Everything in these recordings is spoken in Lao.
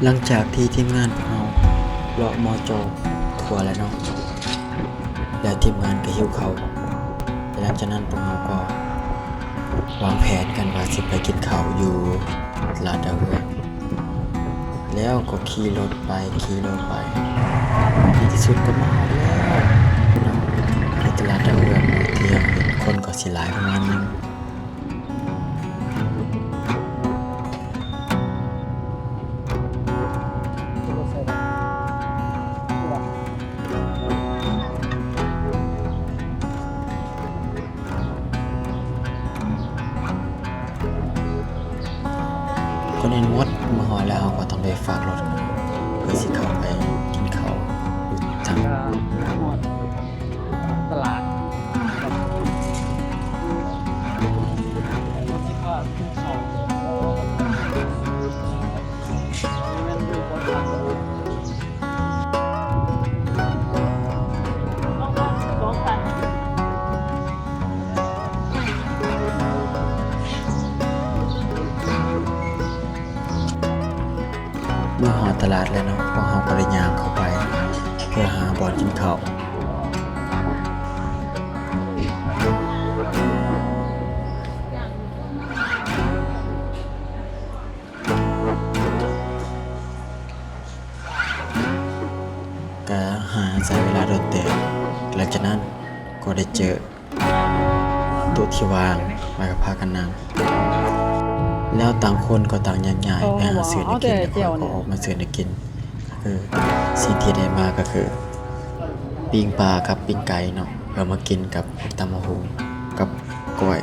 ຫຼັງຈາກທີ່ທີມງານພວກເຮົາເລາະມໍ່ຈໍ່ທົ່ວແລ້ວເນາະ ແລ້ວທີມງານກໍຫິວເຂົ້າ ແລະ ຫຼັງຈາກນັ້ນພວກເຮົາກໍວາງແຜນກັນວ່າຊິໄປກິນເຂົ້າຢູ່ຕະຫຼາດດາວເຮືອງ ແລ້ວກໍຂີ່ລົດໄປ ຂີ່ລົດໄປ ໃນທີ່ສຸດກໍມາຮອດແລ້ວເນາະ ໃນຕະຫຼາດດາວເຮືອງທີ່ເຮົາເຫັນຄົນກໍຊິຫຼາຍປະມານໜຶ່ງ. ຄົນອື່ນໝົດ ມາຮອດແລ້ວເຮົາກໍຕ້ອງໄດ້ຝາກລົດ ເພື່ອຊິເຂົ້າໄປກິນເຂົ້າຢູ່ທາງ ຕະຫຼາດ ເມື່ອຮອດຕະຫຼາດແລ້ວເນາະ ພວກເຮົາກໍໄດ້ຍ່າງເຂົ້າໄປ ເພື່ອຫາບ່ອນກິນເຂົ້າ. ກະຫາໃຊ້ເວລາດົນເຕີບ ຫຼັງຈາກນັ້ນກໍໄດ້ເຈີໂຕະທີ່ວ່າງ ແລ້ວກະພາກັນນັ່ງ ແລ້ວຕ່າງຄົນກໍຕ່າງແຍກຍ້າຍໄປຫາຊື້ແນວກິນ ແລ້ວຂ້ອຍກໍອອກມາຊື້ແນວກິນ ຄືສິ່ງທີ່ໄດ້ມາກໍຄືປີ້ງປາກັບປີ້ງໄກ່ເນາະ ເພື່ອມາກິນກັບຕຳບັກຫຸ່ງກັບກ້ອຍ.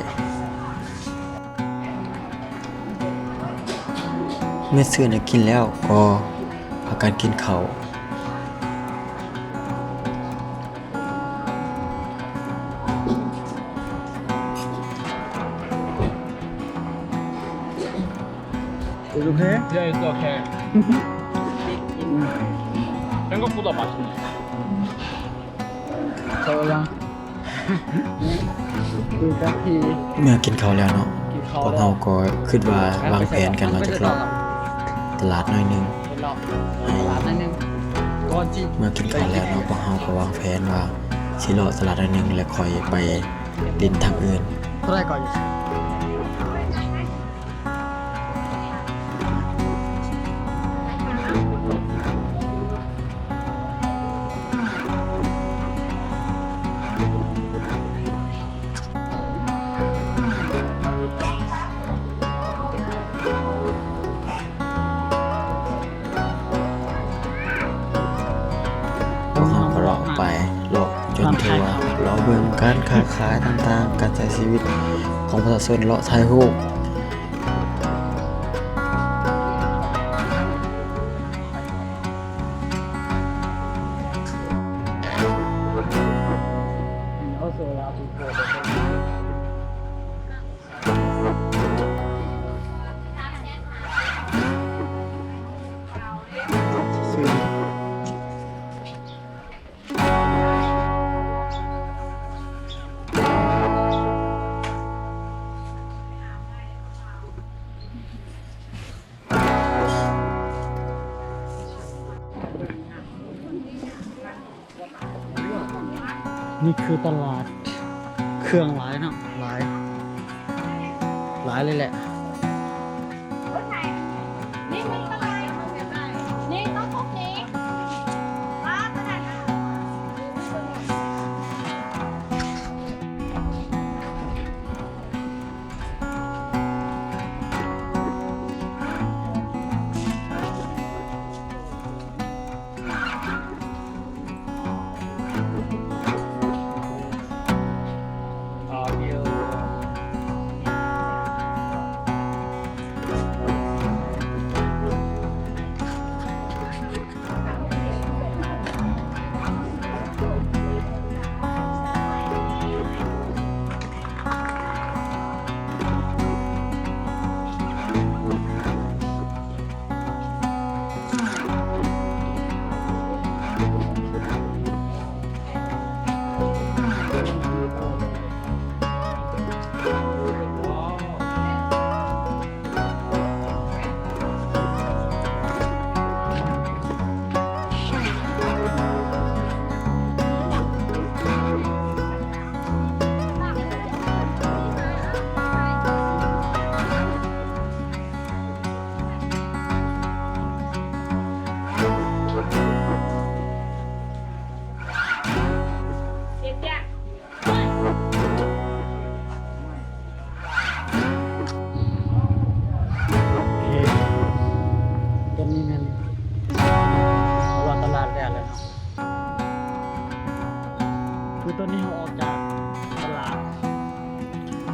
ເມື່ອຊື້ແນວກິນແລ້ວກໍພາກັນກິນເຂົ້າ. ເມື່ອກິນເຂົ້າແລ້ວເນາະ ພວກເຮົາກໍຄິດວ່າວາງແຜນກັນວ່າຈະເລາະຕະຫຼາດໜ້ອຍໜຶ່ງ ໃຫ້ ເມື່ອກິນເຂົ້າແລ້ວເນາະ ພວກເຮົາກໍວາງແຜນວ່າຊິເລາະຕະຫຼາດໜ້ອຍໜຶ່ງ ແລ້ວຄ່ອຍໄປຫຼິ້ນທາງອື່ນ. ພວກເຮົາກໍເລາະໄປ ເລາະຈົນທົ່ວ ເລາະເບິ່ງການຄ້າຂາຍຕ່າງໆ ການໃຊ້ຊີວິດຂອງປະຊາຊົນ ເລາະຖ່າຍຮູບ. ນີ້ຄືຕະຫຼາດ ເຄື່ອງຫຼາຍເນາະ ຫຼາຍ ຫຼາຍເລີຍແຫຼະ. ໂອເຄ ຕອນນີ້ແມ່ນເຮົາລອດຕະຫຼາດແລ້ວແຫຼະເນາະ ຄືຕອນນີ້ເຮົາອອກຈາກຕະຫຼາດ.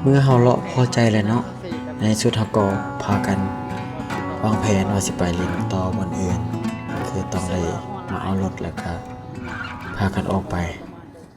ເມື່ອເຮົາເລາະພໍໃຈແລ້ວເນາະ ໃນທີ່ສຸດເຮົາກໍພາກັນວາງແຜນວ່າຊິໄປຫຼິ້ນຕໍ່ບ່ອນອື່ນ ກໍຄືຕ້ອງໄດ້ມາເອົາລົດ ແລ້ວກະພາກັນອອກໄປ.